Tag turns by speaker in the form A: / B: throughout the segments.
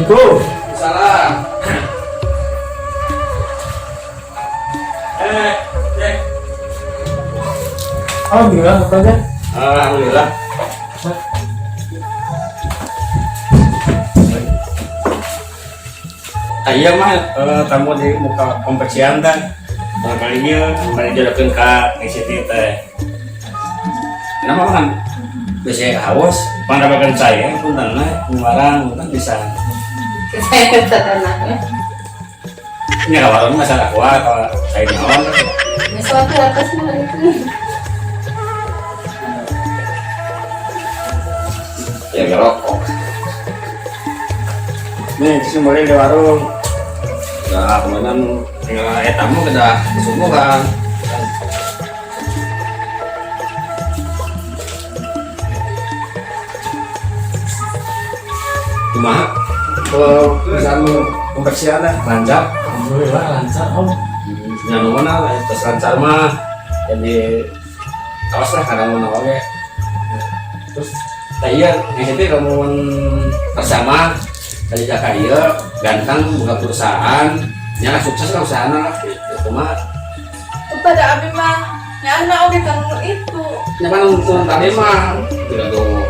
A: Assalamualaikum.
B: Salam. Eh, Cek.
A: Alhamdulillah, katanya.
B: Alhamdulillah. Ah, iya mah tamu di muka konveksian teh. Kali ieu bari jodohkeun ka Siti teh. Kenapa kan bisa haus, pangdabakan saya punten lah, pengeluaran punten bisa.
C: Saya tanah.
B: Ini warung masalah kuat kalau saya naon.
C: Ini suatu atas mah itu.
B: Ya ngerokok. Nih, terus mulai di warung. Nah, kemudian tinggal tamu kedah disuguhkan. Kumaha? Kalau misalnya konveksian lancar,
A: Alhamdulillah lancar, Om.
B: Ya nu mana lah, terus lancar mah. Jadi awas lah kadang mana oge. Terus nah iya, yang itu kamu bersama dari Jaka iya ganteng buka perusahaan, nyala sukses lah usahana lah gitu. Kumaha?
D: Kepada abi mah nyana oge kan nu itu.
B: Ya kan untuk tadi mah tidak tuh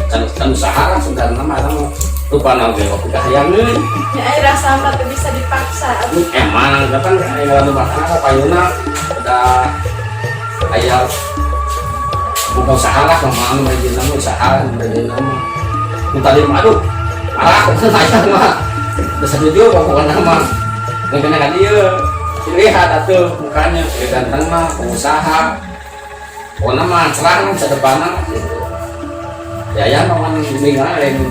B: kan kan usaha lah sebenarnya mah eta mah rupa oge kopi kahayangeun.
D: Nya aya rasa mah teu bisa dipaksa.
B: Emang kan aya rumah tangga payuna udah aya buka usaha lah kemana mereka nama usaha mereka nama. Nu tadi mah aduh marah saya mah bisa jujur pokoknya mah mungkin kan dia lihat atuh mukanya dia ganteng mah pengusaha pokoknya mah cerah mah masa depannya mah gitu ya ya mah kan meninggal lain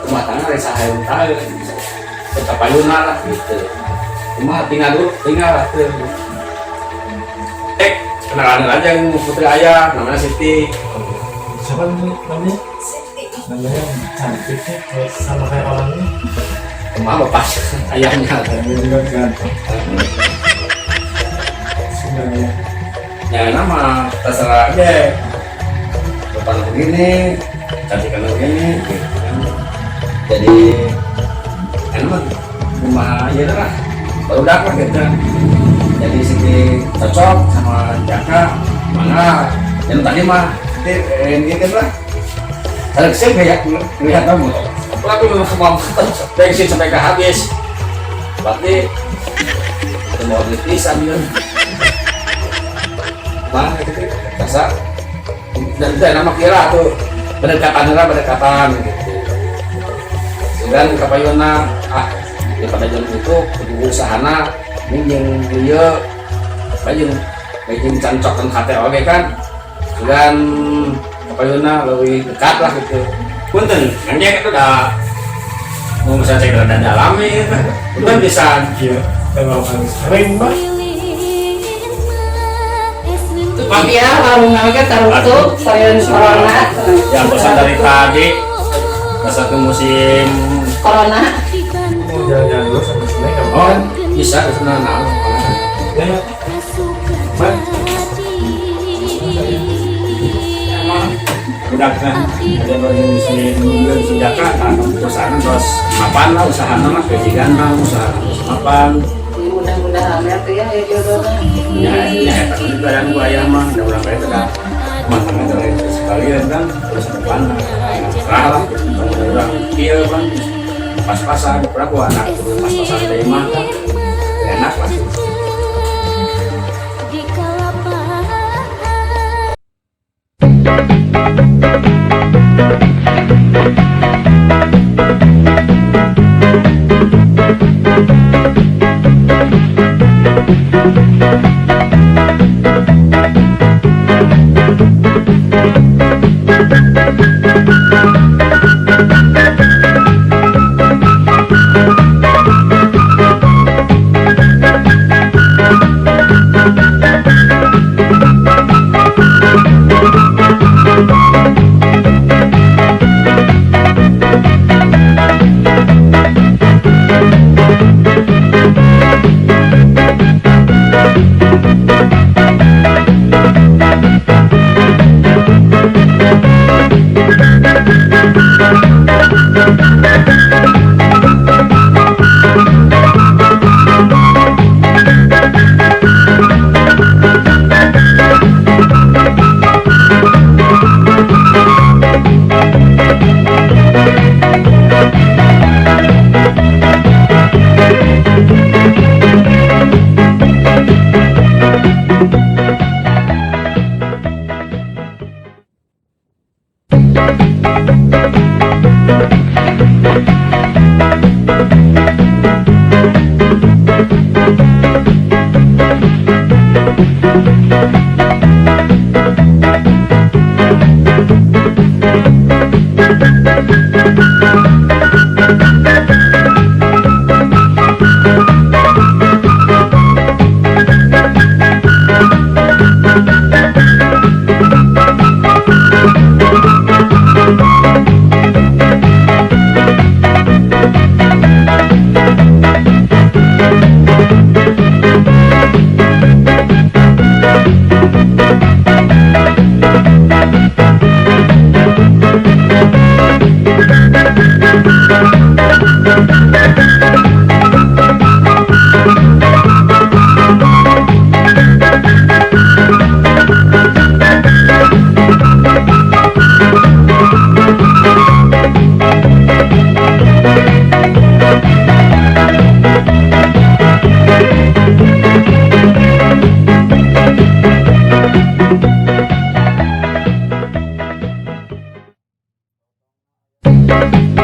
B: rumah tangga lain saha yang tahu tetap payuna lah gitu cuma tinggal dulu tinggal lah tuh kenalan aja yang putri ayah namanya Siti.
A: Siapa namanya?
D: Siti.
A: Namanya cantik ya, kayak sama kayak orangnya.
B: Kumaha bapak ayahnya.
A: Namanya juga ganteng. Sebenarnya.
B: Ya nama terserah aja depan begini cantikan begini gitu kan. Jadi enak mah rumah ya lah baru lah gitu jadi Siti cocok sama Jaka mana yang tadi mah ini gitu lah saya kesini kayak melihat kamu tapi memang kemampuan bensin sampai ke habis berarti itu mau dipisan ya mana gitu rasa dan nama kira tuh pendekatan lah pendekatan gitu dan kapayuna ah daripada jam itu kudu usahana ini yang ieu jeung jeung cancokan hate oge kan dan kapayuna lebih dekat lah gitu punten yang dia itu udah mau bisa cek rada dalam gitu punten bisa.
A: Iya, tengokan sering, Mbak.
C: Iya, warung oge tarutup, sayun corona.
B: Yang pesan dari tadi masa ke musim
C: Corona.
A: Mau jalan-jalan dulu sama sini nggak
B: Oh
A: apa-apa?
B: bisa bisa nah.
A: Ya, ya. Mbak.
B: Emang udah kan ada bagian musim belum senjata kan perusahaan terus mapan lah usaha mah kejikan mah usaha terus mapan.
C: Mudah-mudahan ya tuh ya ya jodohnya.
B: Ya ya tapi juga yang gua ayah mah udah orang kaya udah matangnya udah sekalian kan terus depan lah lah orang iya kan pas-pasan pernah gua anak pas-pasan dari mah kan enak lah. Thank